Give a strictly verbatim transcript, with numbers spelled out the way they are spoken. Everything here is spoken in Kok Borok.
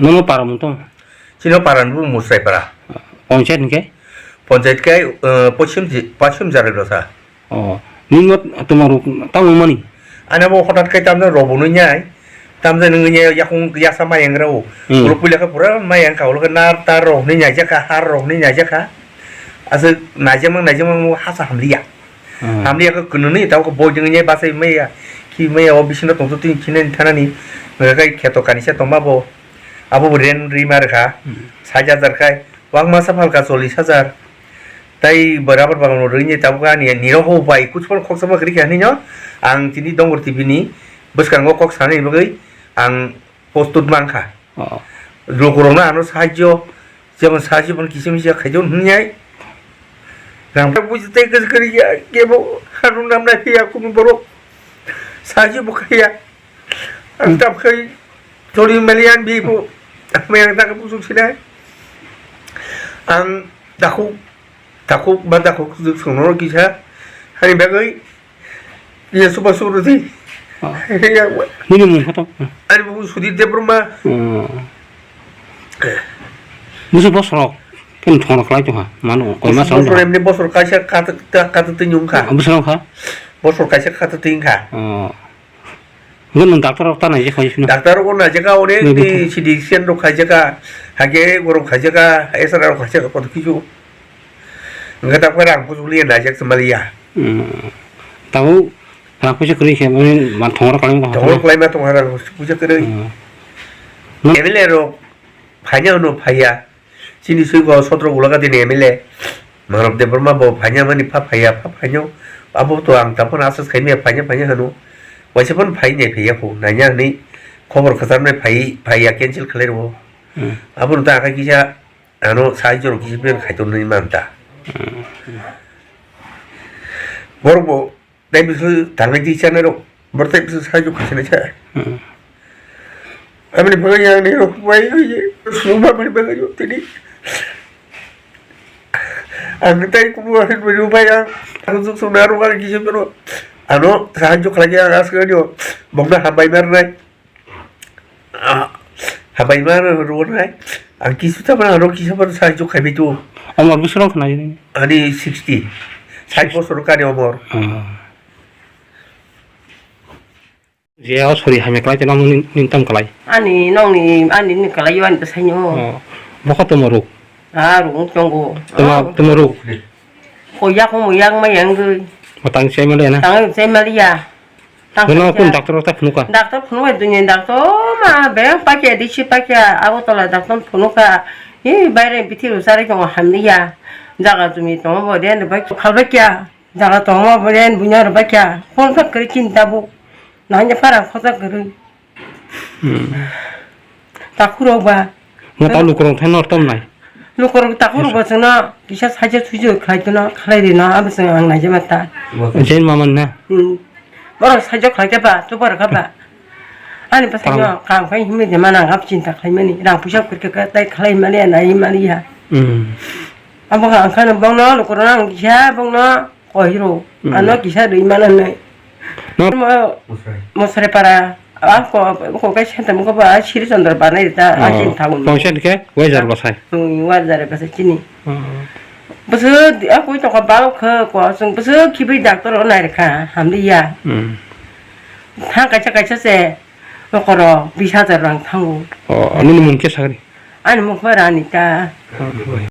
Nono para mung tong? Chino para ni bo Musrai para. Panchayat ni khe? Panchayat khe, eh, Pochim ji-, Pochim Jarai Rosa. Oh, nini mo tongma rok tamo mani? Ani bo hotat khe tamjani rok bo nui nai. Tamjani nui nai yakung yasa mayang rao. Hmm. Ulo puila khe pura mayang kha, ulo khe nar tar rok nui nai jakha, har rok nui nai jakha. Aswk naijakmang, naijakmang hasa hamliya. Hmm. Hamliya khe kwnwi nui tabo khe boi dwngwi nai bachai maya. Khi maya o bisingo tongtho twi khinani thanani. Nokha khe kheto kanisa tongma bo. Abo bo rent rima rwkha. Hmm. Sait hajar khai. Wak masa phalka chollish hajar. Tai bwrabor bagan rwini tabuk ani nirok ho bai kuchukmano khoksa ma kwrwi kha hinwi no. Ang tini Dongor T V ni bwskango kok sanani bagwi ang postut mankha. Oh. Lukurokno ano sahajyo, jemon sahajyo bono kisa misa khaijak hinwi ai. Rang buji tei kwrwi kwrwi ya, kebo harun namnai phiya kunu borok sahajyo bo khaiya. Ang tam khai choli malian bi bo. Ang yang tak busuk sinai. Ang Takhuk, takhuk ba takhuk swk swngnoro kisa. Hani bagwi kisa suba sugrwdi. Oh. Nini mung kha to? Ani buku Sudhir Debbarma. Oh. Busu bosorok khe thongna khlai tongkha. Mano koi mas bosor wngkha? Emni bosor kaisa kata, kata twi wngkha. Bosor wngkha? Bosor kaisa kata twi wngkha. Oh. Hwnkhe nwng doctor rok ta naijak kha phano? Doctor rok naijak kha, onek ni C T scan rok khaijak kha, hakhe borok khaijak kha, X-ray rok khaijak kha, koto kisu. Hwnkhe ta khe rang kuchuk liya naijak se maliya. Hmm. Tabuk rang puisa kwrwi khe mani man thongor kwlai ma. Thongor kwlai ma tong ha rang puisa kwrwi. Hmm. M L A rok phaina hwno phaiya. Chini swi go sotro ulaka tini M L A. Mangrab Debbarma bo phaina mani pha phaiya, pha phaino. Abo to ang taphano aswk saimaya phaina phaina hwno. Waisa phano phai nai phaiya kho. Naina hwnwi khobor kwcharnai phai, phaiya cancel khlai rwo. Hmm. Abono ta kha kisa ano sahajyo rok kisa ben khai tonwi man ta. Hmm. Borok bo Tei bwswk tangwi twi chanai rok, borok tei bwswk sahajyo khaisani sa. Hmm. Aboni bagwi ang nini rok bai bai swnam bamani bagwi tini ang tei kubu ang bai ang ang juk sung na rok ang kisa pero ano sahajyo khlai ang aswk ani bokna hambai marnai. Ah, habai ma rw-, rwnai. Ang kisu ta ma rw kisa ma sahajyo khai bai tu. Omor bwswk rok khna jani? Ani sixty. Sait bosor kani omor. Ah. Je o sori hamya klai teno nini tam klai. Ani nongni, ani ni klai yo ani bwsai no. Oh. Bokha tomo ruk. Ah, ruk tongo. Tomo, oh, tomo ruk. Ko yak mo yak ma yang gwi. Matang chai ma le na. Tang chai ma liya. Bono kun doctor ta phunukha? Doctor phunukha, dunya doctor ma beng pakya, D C pakya, Agartala doctor phunukha. Hi baire bithi rw chari tongo hamliya. Jaga jumi tongo bo den bai khalbakya. Jaga tongo bo den bunya rw bakya. Phone kha kwrwi chini tabuk. Nanya para khosa kwrwi. Hmm. Takhurok ba. Mo ta lukurok thai nor tom nai. Lukurok takhurok ba chwngno kisa saija suijo khlai tono, khlai rino, abo chwng ang naijama ta. Jen maman na? Hmm. Borok saija khlai khe ba, chubar kha ba. Ani bwsai no kam khai himri de mana gap chinta khlai mani, rang puisa kwrwi kha tai khlai mani, nai mani ya. Hmm. Abo ang kha bongno lukurok ang kisa bongno Koi rw, hmm, ano kisa rwi mano nai. No. Mo-, Mosrai para. A ko, ko kai senta mo ko ba Sri Chandra banai ta, a, oh, chin thagun. Pongsa dikhe, wajar basai. Hmm, wajar basai chini. Oh. Bwswk, a koi tongkha balo khe, ko chwng bwswk khibi doctor o nai rwkha, hamliya. Hmm. Tha kaisa kaisa se, nokoro bis hajar rang thango. Oh, nini mung khe sagri? Ani mung khe Ranita. Oh.